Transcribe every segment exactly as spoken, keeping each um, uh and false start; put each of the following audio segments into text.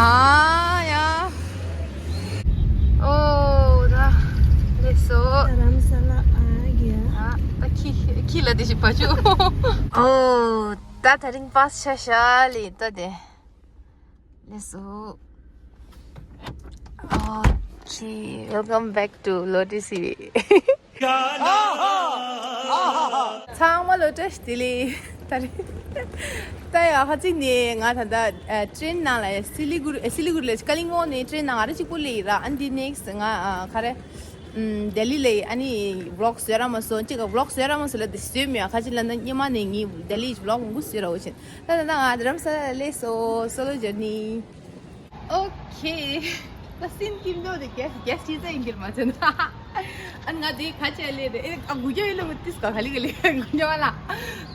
ཨ་ཡ། ཨོ་ད་ལེགས་སོ། རམ་ས་ལ་ཨ་གི་ཡ། ཨ་ད་ཁྱི་ཁྱི་ལ་དེ་ཞིག་བ་ཅུ། ཨོ་ད་དེ་རིང་པཱས་ཆ་ཤ་ལི་ད་དེ། ལེགས་སོ། Okay, welcome back to Lotus City. ཚང་མ་ལོ་བཀྲ་ཤིས་བདེ་ལེགས། ད་རེས་ད་ཡ་ཧ་ཅིག་ནས་ང་ད་ལྟ་ཨ་ཊེན་ནང་ལ་སི་ལི་གུ་རི་སི་ལི་གུ་རི་ལ་ཀ་ལིང་ཝོང་ནས་ཊེན་ནང་ང་རེ་གཅིག་པོ་སླེབས་ཡིན་ར། ཨ་འདི་ནེག་སི་ང་ཨ་ག་རེ་ཨམ་ལྡི་ལི་ལ་ཨ་ནི་ཝི་ལོག་བཟོས་ར་མ་སོང་། གཅིག་ག་ཝི་ལོག་བཟོས་ར་མ་སོང་ལ་དེ་བཟོས་མེད། ཁ་ཅིག་ལ་ན་སྔོན་མ་ནས་ངས་ལྡི་ལི་ཝི་ལོག་མང་པོ་བཟོས་ར། འོ་ཆེན་ད་ད་ད་ང་རྡ་རམ་ས་ལ་སླེབས་སོང་། སོ་ལོ་ཇར་ནི། ཨོ་ཁེ། ད་སིན་ཀིམ་ནོ་དེ་གེ་སི་གེ་སི་ཊི་ཙ་ཡིན་གྱིར་མ་ཚོན། ཨ་ང་དེ་ག་ཅི་ལེ་རེད། ཨ་གུ་རྒྱ་ཡོད་ལ་མ་ཏིས་ག་ག་ལི་ག་ལི་གུ་རྒྱ་བ་ལ།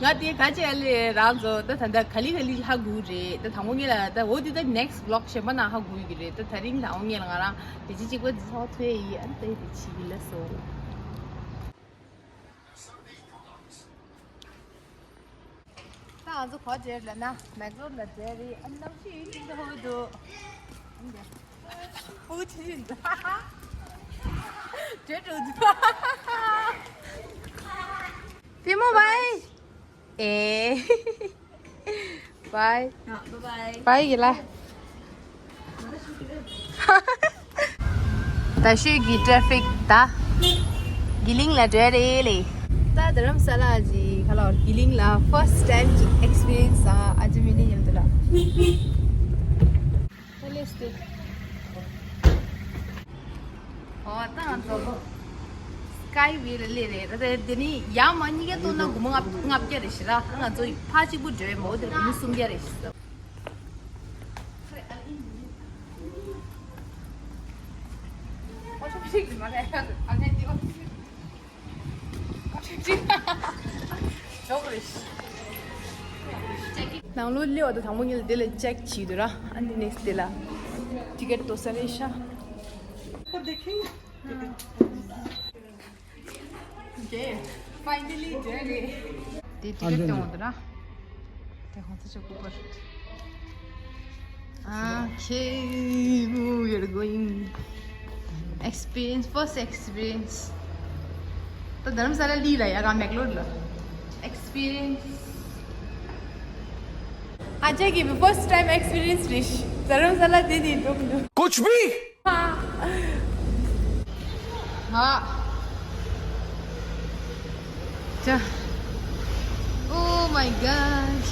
ང་དེ་ག་ཅི་ལེ་རང་ཚོ་ད་ད་ད་ག་ལི་ག་ལི་ཧ་གུ་རེད། ད་དང་པོ་ངེད་ལ་ད་འོ་དེ་ད་ནེག་སི་ཝི་ལོག་གཞན་པ་ན་ཧ་གུ་གི་རེད། ད་ད་རིང་དང་པོ་ངེད་ལ་ང་རང་དེ་ཅི་གཅིག་པ་དེ་ཚོ་ཐོས་ཡི། ཨ་ད་དེ་ཆི་གི་ལ་སོ། ད་ང་ཚོ་ག་བར་འགྲོ་ལབ་ན་མེག་ལོར་ལ་འགྲོ་རེད། ཨ་གནམ་གཤིས་ཡིན་གྱི་འདུག་ཧོ་འདུག་ཨོ་ཆི་ཆི་འདུག་འགྲོ་འགྲོ་འདུག་པི་མོ་བའི། ཨེ། བའི། ཨ་བའི་བའི་གི་ལ། ད་ཤོད་ཀྱི་ཊེ་ཕིག་ད། གི་ལིང་ལ་འགྲོ་རེད་ལེ། ད་རྡ་རམ་ས་ལ་གི་ཁ་ལོར་གི་ལིང་ལ་ཕར་སི་ཊི་ཊེམ་གི་ཨེག་སི་པི་རི་ཡན་སི་ཨ་ཨ་ཅི་མི་ནི་ཉམས་དུ་ལ། ད་ལེ་སི་ཏི། ཨོ་ད་ང་ཚོ་སི་ཀའི་ཝེ་ལ་སླེབས་རེད། ད་དེ་ནི་ཡར་མར་གཉིས་ཀ་བཏོན་ན་སྒོར་མོ་ལྔ་བརྒྱ་རེད་ཤག་ར། ང་ཚོ་ཕར་གཅིག་པུ་འགྲོ་ཡི་མོ་དེ་སྒོར་མོ་སུམ་བརྒྱ་རེད་ཤག་ནང་ལོགས་སླེབས་པ་དང་དང་པོ་ངེད་ལ་དེ་ལ་ཅེག་བྱེད་དུས་ར། ཨ་འདི་ནེག་སི་དེ་ལ་ཊི་ཀེ་ཊི་ཏོ་ས་རེད་ཤག Okay, finally འགྲོ་རེད། དེ་ཊི་ཀེ་ཊི་སྟོན་འོང་དུ་ར། དེ་ཁོང་ཚོ་ཆོ་སྐུ་པར། Okay, ooh, you're going. Experience, first experience. ད་རྡ་རམ་ས་ལ་ལི་ལ་ཡ་ག་མེག་ལོར་ལ། Experience. ཨ་ཅག་གི་first time experience རེད། རྡ་རམ་ས་ལ་དེ་ནི་འགྲོ་གི་འདུག་ཀུཆ་བྷི། Oh my gosh.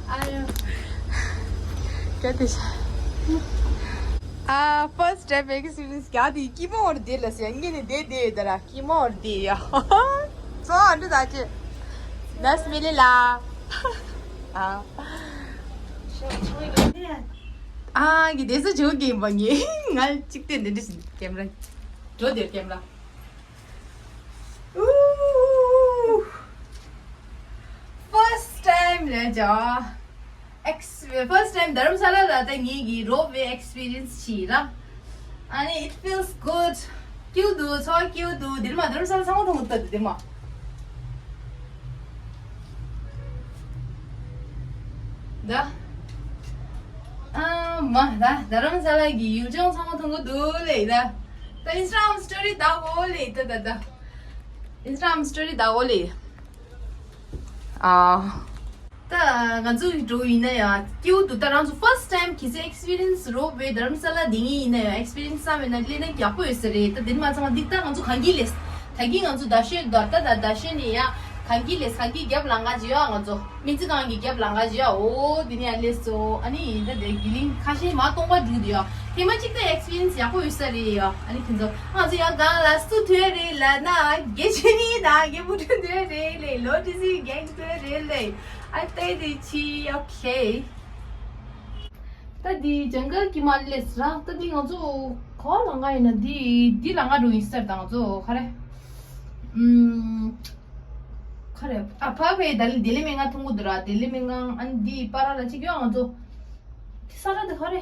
ཨ་ཡོ། ག་དེ་ཤ། ཨ་first time experience ག་དེ་ཀི་མ་འོར་དེ་ལ་སེ་ངེ་ནི་དེ་དེ་ད་ར་ཀི་མ་འོར་དེ་ཡ། སོ་ཨ་འདྲ་ད་ཅི། ནས་མི་ལི་ལ། ཨ། ཨ་གི་དེ་ས་ཇོ་གི་མ་ངེ་ང་གཅིག་དེ་འདི་འདྲ་ཞིག་ཀེམ་ར། འགྲོ་དེར་ཀེམ་ར། Ooh, first time རེད་ཇ། Ex- first time རྡ་རམ་ས་ལ་ལ་ད་ངེད་ཀྱི་རོབ་ཝེ་ཨེག་སི་པི་རི་ཡན་སི་བྱས་ར། ཨ་ནི་it feels good. སྐྱིད་འདུག་ཚོར་བ་སྐྱིད་འདུག་འདིར་མ་རྡ་རམ་ས་ལ་ཚང་མ་མཐོང་གི་འདུག་འདིར་མ། ད། ཨ་མ་ད་རྡ་རམ་ས་ལ་གི་ཡུལ་ལྗོངས་ཚང་མ་མཐོང་གི་འདུག་ལེ་ད། ད་ཨིན་སི་ཊ་གྷ་རམ་སི་ཊོ་རི་ད་འོ་ལེ་ད་ད་ད། ཨིན་སི་ཊ་གྷ་རམ་སི་ཊོ་རི་ད་འོ་ལེ། ཨ། ད་ང་ཚོ་གི་འགྲོ་ཡིན་ན་ཡང་སྐྱིད་པོ་འདུག་ད་རང་ཚོ་first time གི་སེ་ཨེག་སི་པི་རི་ཡན་སི་རོབ་ཝེ་རྡ་རམ་ས་ལ་དེ་ངེད་ཡིན་ན་ཡང་ཨེག་སི་པི་རི་ཡན་སི་བསམ་ཡོད་ན་སླེབས་ན་ཡག་པོ་ཡོད་ས་རེད། ད་དེ་མ་ཚང་མ་འདི་ད་ང་ཚོ་གང་གི་ལས། ད་གིན་ང་ཚོ་ཟླ་ཤས་ད་ད་ད་ཟླ་ཤས་ནས་ཡང་གང་གི་ལས་གང་གི་རྒྱབ་ལང་ག་ཇི་ཡ་ང་ཚོ་སྨན་རྩིས་ཁང་གི་རྒྱབ་ལང་ག་ཇི་ཡ་འོ་དེ་ནས་ཡང་སླེབས་སོ། ཨ་ནི་ཡིན་ད་དེ་གི་ལིང་ཁ་ཤས་མ་སྟོང་པ་འགྲུག་དེ་ཡ་ཐེངས་མ་གཅིག་ད་ཨེག་སི་པི་རི་ཡན་སི་ཡག་པོ་ཡོད་ས་རེད་ཡ། ཨ་ནི་ཁྱེད་ཚོ་ང་ཚོ་ཡ་གང་ལ་སུ་ཐོན་རེད་ལ་ན་དགེ་ཆེ་ནི་ད་དགེ་བུ་ཐོན་ཐོན་རེད་ལེ་ལོ་ཏི་སི་གེང་ཐོན་རེད་ལེ། ཨ་ཏེ་དེ་ཆི་ཨོ་ཁེ། ད་འདི་ཇང་གལ་གྱི་མ་སླེབས་ར། ད་འདི་ང་ཚོ་ག་པར་ལང་ག་ཡིན་ན། འདི་འདི་ལང་ག་འགྲོ་ཡིན་ཟེར། ད་ང་ཚོ་ག་རེ། ཨུམ། ཕ་བའི་ད་ལི་ལྡི་ལི་མི་ང་ཐུང་གུ་འདུག་ར། ལྡི་ལི་མི་ང་ཨན་འདི་པ་ར་ལ་ཅིག་ཡོང་ང་ཚོ། དེ་ས་ར་དེ་ཧ་རེ།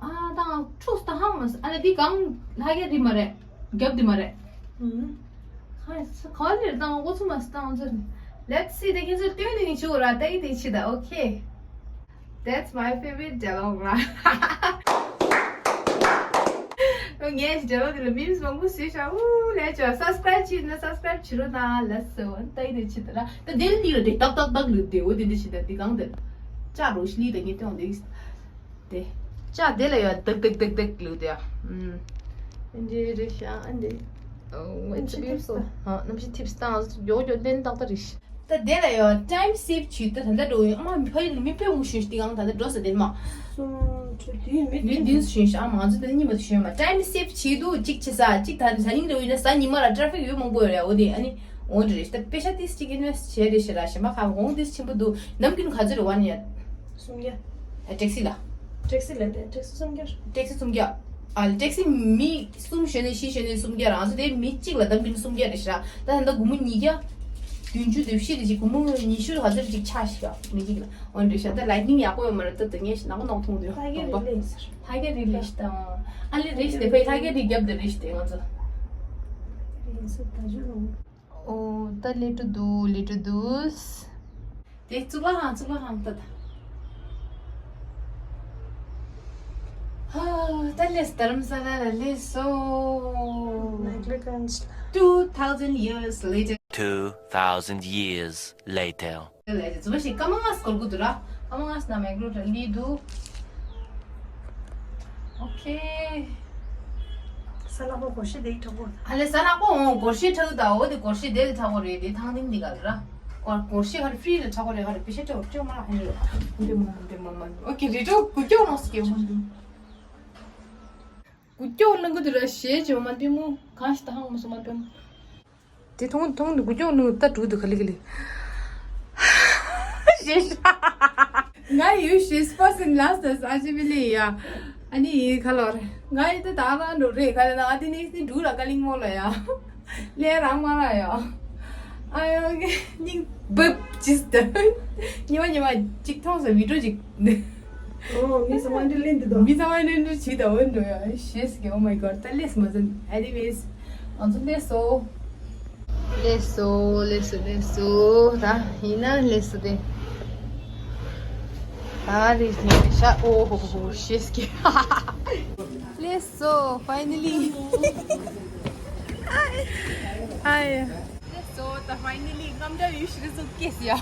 ཨ་དང་ཁྲུས་ད་ཧ་མ་ཨ་ལ་འདི་གང་ལྷ་རྒྱ་རི་མ་རེད། རྒྱབ་དེ་མ་རེད། ཁ་ས་ག་ལེར་དང་འོ་ཚོ་མ་སྟང་ཚོ། Let's see the cancer doing the show ར་ཏེ་དེ་ཆི་ད། Okay, that's my favorite dialogue ར། ངས་dialogue དེ་ལ་memes མང་པོ་བཟོས་ཤག་ཨུ་ལས་ཆོག subscribe བྱས་ན་subscribe བྱེད་རོགས་གནང་། ལགས་སོ། ཏེ་དེ་ཆི་ད་ར། ད་དེ་ལ་འདི་ལ་དེ་ཏག་ཏག་ཏག་ལུས་དེ་འོ་དེ་འདི་ཆི་ད། དེ་གང་དེ་ལྕགས་རོ་ཤི་ལི་ད་ངས་སྟོན་དེ། དེ། ལྕགས་དེ་ལ་ཡོད་དག་དག་དག་དག་ལུག་དེ་ཡ། ཨུམ། ཨན་ཇི་རེ་ཤ་ཨན་ཇི། ཨོ། It's beautiful. ཨ་གནམ་གཤིས་ཐིབས་སྟངས་ཡོག་ཡོག་ལྡན་ཏག་ཏག་རེད། ད་དེ་ལ་ཡོད་time save བྱེད་ད་ད་ལྟ་འགྲོ་ཡོད། ཨ་མ་ཕ་ཡུལ་མི་དཔེ་མོ་ཞུ་ཤི་དེ་གང་ད་ལྟ་འགྲོ་ས་དེ་མ། སུམ་ཁྲི་དེ་མི་མི་དེ་ཞུ་ཤི་ཨ་མ་ང་ཚོ་དེ་གཉིས་མ་ཞུ་མ། time save བྱེད་དུ་གཅིག་བྱེད་ས་གཅིག་ད་ད་ཉིན་འགྲོ་ཡིན་ན་གཟའ་ཉི་མ་ལ་traffic ཡོད་མང་པོ་ཡོད་རེད། འོ་དེ་ཨ་ནི་འོ་འདྲ་རེད། ད་པེ་ཤ་ཏིས་གཅིག་invest བྱས་རེད་ཤི་ར། གཞན་པ་ཁ་འོང་ཏིས་ཆེན་པོ་འདུག་ནམ་རྒྱུན་ག་ཚོད་རེད་བ་ནི་ཡ། སུམ་བརྒྱ། ཨ་taxi ལ། taxi ལ་ཏེ་taxi སུམ་བརྒྱ། taxi སུམ་བརྒྱ། ཨ་taxi མི་གསུམ་ཞོན་ནས་བཞི་ཞོན་ནས་སུམ་བརྒྱ་རང་ཚོ་དེ་མི་གཅིག་ལ་ད་མི་སུམ་བརྒྱ་རེད་ཤག་ད་ད་ལྟ་སྒོར་མོ་ཉིས་བརྒྱ་བདུན་ཅུ་དེ་བཞི་རེ་ཅིག་སྒོར་མོ་ཉི་ཤུ་རེ་ག་ཚོད་རེ་ཅིག་ཆག་ཤག་མི་གཅིག་ལ། འོ་འདྲ་ཤག་ད་lightning ཡག་པོ་ཡོད་མ་རེད། ད་ད་ངས་ནག་ནག་མཐོང་དུས་ལྷ་རྒྱལ་རི་ལས་ཟེར། ལྷ་རྒྱལ་རི་ལས་ཤག་ད་ཨ་ལེ་རེད་ཤག་དེ་ཕའི་ལྷ་རྒྱལ་རི་རྒྱབ་དེ་རེད་ཤག་དེ་ང་ཚོ། ལས་ཟེར་ད་ཞུ་རུང་། ཨོ། ད་ལེ་ཀྲུ་དུ་ལེ་ཀྲུ་དུ། དེ་གཙུག་ལག་ཁང་གཙུག་ལག་ཁང་ད་ད། ཧ། ད་ལེས་དྷ་རམ་ས་ལ་ལ་ལེས་སོ། Two thousand years later. Two thousand years later. ལས་རྫུན་མ་ཞིག་སྐར་མ་ལྔ་སྐོར་གུ་དུ་ར། སྐར་མ་ལྔ་སྣ་མེག་རོ་ར་ལི་དུ། ཨོ་ཁེ། ས་ལ་པོ་གོ་ཤི་དེ་ཐོག་གོ། ཨ་ལེ་ས་ལ་པོ་འོང་གོ་ཤི་ཐག་ད་འོ་དེ་གོ་ཤི་དེ་ཐག་གོ་རེད། དེ་ཐང་ཏིང་དེ་ག་ར། གོ་གོ་ཤི་ཧར་free ལ་ཐག་གོ་རེད། ཧར་པེ་ཤ་ཏོ་ཅོ་མ་ཨ་ནི་རོ། འདི་མ་འདི་མ་མ། ཨོ་ཁེ་རི་ཏོ་གུ་ཀྱོ་ནོ་སྐྱེ་མ་འདི། གུ་ཀྱོ་ནང་གུ་དེ་ར་ཤེ་ཅོ་མ་འདི་མོ་གང་ཞིག་ད་ཧང་མ་སོ་མ་འདི་མོ། དེ་མཐོང་མཐོང་ནི་གུ་ཀྱོག་ནི་ད་དྲུག་དུ་ག་ལི་ག་ལི། ཞེས། ང་ཡུ་ཤེས་first and last ཨ་ཅི་མི་ལི་ཡ། ཨ་ནི་ཡི་ཁ་ལོར། ང་ཡི་ད་ད་རང་འགྲོ་རེད་ཁ་ལ་ན་ཨ་དེ་ནི་སི་འབྲུག་ལ་ཀ་ལིང་མོ་ལ་ཡ། ལས་རང་མ་ར་ཡ། ཨ་ཡ་ནིང་བབ་ཅིས་ད། ཉི་མ་ཉི་མ་གཅིག་མཐོང་ས་བི་ཌིའོ་གཅིག་ཨོ། མི་ཚང་མ་འདི་ལེན་འདི་དང་། མི་ཚང་མ་འདི་འདི་བྱེད་དང་འོན་འགྲོ་ཡ། ཞེས་ཀྱི། Oh my god. ད་ལེས་མ་ཟིན། Anyways ང་ཚོ་ལེས་སོ། ལེས་སོ་ལེས་སོ་ལེས་སོ། ད་ཡིན་ན་ལེས་སོ་དེ། ད་རེས་ནས་ཤ། ཨོ་ཧོ་ཧོ་ཧོ། ཞེས་ཀྱི། ལེས་སོ་finally. ཨ་ཡ། ལེས་སོ་ད་finally རྔམ་འདྲ་ཡུལ་ཤི་རི་ཟུག་སྐྱེས་ཡ།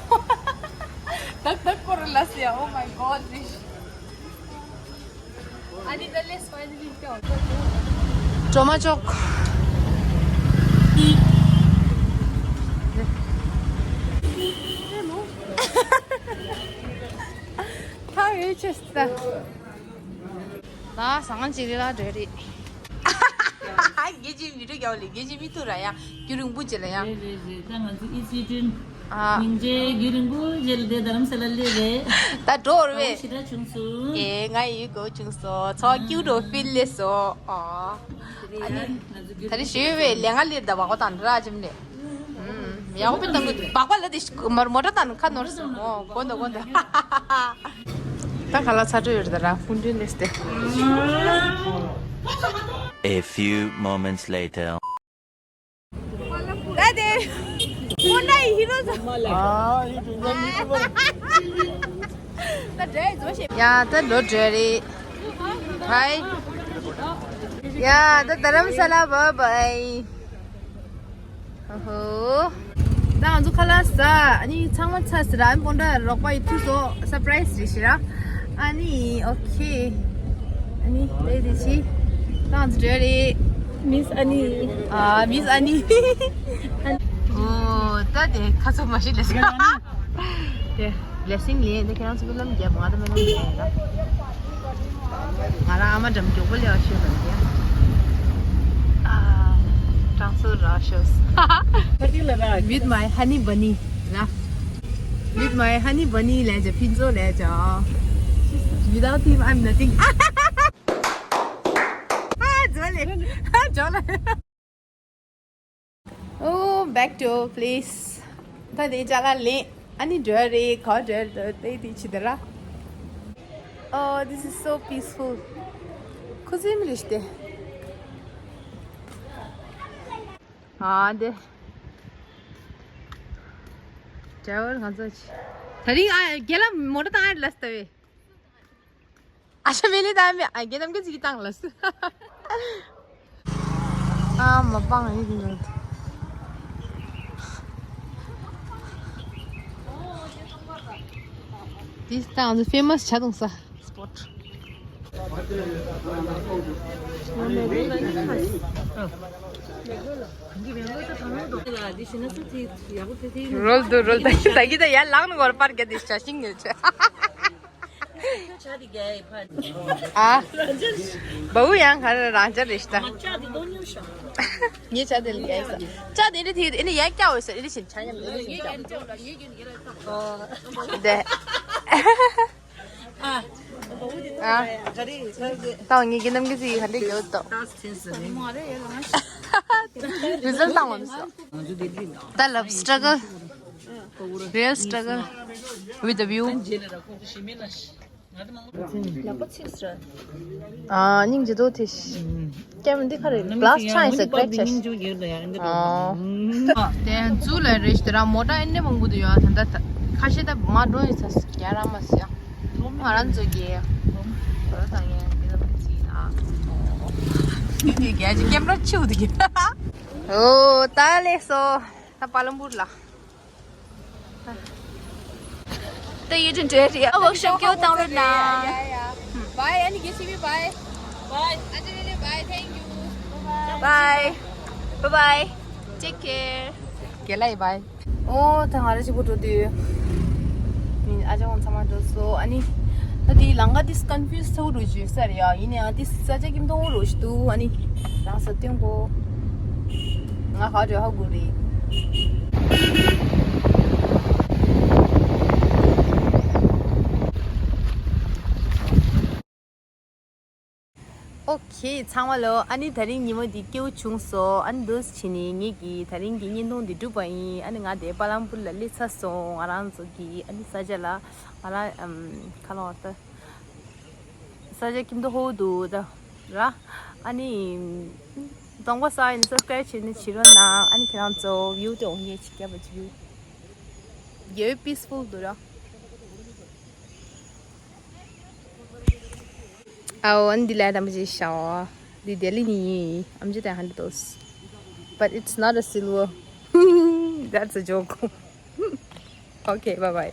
ཏག་ཏག་སྐོར་ལ་སི་ཡ། Oh my god. ཨ་ནི་ད་ལེས་finally ཀྱང་གྲོ་མ་ཅོག་ཐག་ཡོད་ཆེ་ས། ད་ཟ་ཁང་ཅིག་རི་ལ་འགྲོ་རེད། རྒྱལ་སྤྱིའི་མི་རིགས་ཡོད་ལེ། རྒྱལ་སྤྱིའི་མི་ཐུག་ར་ཡ། རྒྱུན་རིང་པོ་ཅིག་ལ་ཡ། རེད་རེད་རེད། ད་ང་ཚོ་ཨི་སི་ཀྲིན་ཨ། སྙིང་རྗེ། རྒྱུན་རིང་པོ་རྗེས་ལ་དེ་རྡ་རམ་ས་ལ་སླེབས་རེད། ད་འགྲོ་རེད་པས། ཞེ་དྲག་བྱུང་སོང་། ཨེ་ང་ཡི་གོ་བྱུང་སོང་། ཚོ་ཀྱུ་རོ་ཕིལ་ལེ་སོ། ཨ་ནི་ད་རེས་ཞུས་པའི་ལས་ང་ལེར་ད་བ་གོ་དང་ར་ཅིམ་ལེ། ཡག་པོ་དང་གི་འདུག། སྦག་སྦག་ལ་དེ་མོ་ཊ་དང་ཁ་ནོར་སོང་། ཨོ་དགོན་དང་དགོན་དང་། ད་ཁ་ལག་ཚ་དྲོད་ཡོད་རེད་ད་ར། སྐུ་མདུན་ལས་ཏེ། A few moments later. ད་དེ། ཁོ་ན་ཡི་ཧི་རོ་ས། ཨ་ཡི་དུ་ཡང་མི་ཐུབ་པ། ད་འདྲ་ཡི་བཟོ་ཤེས། ཡ་ད་ལོ་འདྲ་རེད། ཧའི། ཡ་ད་རྡ་རམ་ས་ལ་བ་བའི། ཨ་ཧོ། ད་ང་ཚོ་ཁ་ལག་ཟ། ཨ་ནི་ཚང་མ་ཚ་ཟེར། ཨ་ནི་སྤོན་ཊ་རོགས་པ་ཡི་ཐུག་སོ། སར་པ་རའི་སི་རེད་ཤི་ར། ཨ་ནི་ཨོ་ཁེ། ཨ་ནི་དེ་དེ་ཆི། ད་ང་ཚོ་འགྲོ་རེད། མིས་ཨ་ནི། ཨ་མིས་ཨ་ནི། ཨོ་ད་དེ་ཁ་ཚུགས་མ་ཤེས་ལེ་ཟེར། དེ། Blessing ལེན་དེ་ཁྱེད་རང་ཚོ་སྨོན་ལམ་རྒྱབ། ང་ད་སྨོན་ལམ་རྒྱབ་ཡིན་ལ། ང་རང་ཨ་མ་འགྲམ་མགྱོགས་པོ་ལེ་བ་ཤོད་ལ་རྒྱ། ཨ་གྲང་སོ་ར་ཤོས། With my honey bunny ར། With my honey bunny ལས་ཅ་ཕིན་ཚོ་ལས་ཅ། Without him, I'm nothing. ཨ་ཛོ་ལེ། ཨ་ཛོ་ལེ། Oh, Back to place. ད་དེ་ཅ་ལག་ལེན། ཨ་ནི་འགྲོ་རེད། ག་འགྲོ་རེད། དེ་དེ་ཆི་དེ་ར། Oh, this is so peaceful. ཁུ་སིམ་རེད་དེ། ཨ་དེ། ཌ་རའི་ཝར་ང་ཚོ་ཆི། ད་རིང་ཨ་རྒན་ལགས་མོ་ཊ་བཏང་ཡ་ལ་སྟ་བས། ཨ་ཤ་མེ་ལི་ད་མེ་ཨ་རྒན་ནམ་རྒན་ཅིག་གིས་བཏང་ལ་སུ། ཨ་མ་པང་ཨ་ཡིག་འདུག This town is famous ཆ་དུང་ས་spot. རོལ་དུ་རོལ་ད་གི་ད་གི་ད་ཡར་ལངས་ནས་གོར་པར་ག་དེ་ཤ་ཤིང་ངེར་ཆ། ཨ། བའུ་ཡང་ག་རེ་རང་ཅག་རེད་ཤག་ད། ངའི་ཅག་དེ་ལ་རྒྱག་ས། ཅག་དེ་འདྲ་དེ་ཨེ་ནི་ཡར་བཀྱག་འོས་ས་ཨེ་ནི་ཞིག་ཆ་མཉམ་ཨེ་ནི་ཞིག་བཀྱག་དེ། ཨ། ད་ངེད་ཀྱི་རྣམ་འགྱུར་ཅིག་ག་འདྲ་རྒྱག་འདུག་རི་ཛལ་བཏང་བ་མི་སོ། ད་ལབ་struggle. Real struggle with the view. ལག་པ་ཚིགས་ར། ཨ་སྙིང་རྗེ་འདུག་དེ། ཀེམ་འདི་ཁ་རེད། Last chance, a great chance. ཨ། དེ་ཛུ་ལ་རེད་དེ་ར་མོ་ཊ་ཨེ་འདྲ་མང་པོ་འདུག་ཡ། ད་ལྟ་ཁ་ཤས་ད་མ་འགྲོ་ཡི་ཚ་རྒྱ་ར་མ་སི་ཡ། ང་རང་ཚོ་གི་རོ་ད་ངས་འདི་ལ་མ་ཚིག་ཨ། འདི་འདི་རྒྱ་ཅི་ཀེམ་ར་ཆིའུ་འདི་གི། ཨོ་ད་ལེ་སོ། ད་པ་ལམ་པུར་ལ། ད་ཡུལ་དུ་འབྲེལ་རེད། ཨ་workshop སྐྱོ་བཏང་རོགས་གནང་། Bye, Anjali, bye. Bye. Anjali, bye. Thank you. Bye. Bye bye. Take care. རྒན་ལགས་bye. ཨོ་ད་ང་རང་གཅིག་པུ་འགྲོ་དུས། ཨ་ཅག་ཁོང་ཚང་མ་འགྲོ་སོང་། ཨ་ནི། ད་དེའི་ལམ་ཁ་དེ་confuse ཚ་པོ་འགྲོ་བཅུག་ས་རེད་ཡ། ཡིན་ནའང་དེ་ས་ཆ་སྐྱིད་མདོག་པོ་རོ་ཞིག་འདུག་ཨ་ནི། རང་ས་སྟོན་གོ་ང་ག་འགྲོ་ཧ་གོ་རེད། ཨོ་ཁེ་ཚང་མ་ལོ། ཨ་ནི་དེ་རིང་ཉི་མ་འདི་སྐྱིད་པོ་བྱུང་སོང་། ཨ་ནི་འདུག་སེ་བྱས་ནས་ངེད་ཀྱི་དེ་རིང་གི་བརྙན་ཐུང་འདི་གྲུབ་པ་ཡིན། ཨ་ནི་ང་དེ་པ་ལམ་པུར་ལ་སླེབས་ཚར་སོང་། ང་རང་ཚོ་གི་ཨ་ནི་ས་ཆ་ལ་ང་རང་ཨམ་ཁ་ལོ་ད་ས་ཆ་སྐྱིད་མདོག་ཧོ་འདུག་ད་ར། ཨ་ནི་གདོང་པ་ས་ཡིན་subscribe བྱས་ནས་བྱེད་རོགས་གནང་། ཨ་ནི་ཁྱེད་རང་ཚོ་view དེ་འོང་ཡས་ཅིག་རྒྱབ་པ་ཅིག་view རྒྱལ་བའི་peaceful འདུག་ར། ཨའོ་ཨན་འདི་ལ་དམ་པ་ཅིག་ཤའོ། འདི་ལྡི་ལི་ནས་ཡིན། ཨམ་ཅི་དང་ཧན་དོ། But it's not a silver. That's a joke. Okay, bye bye.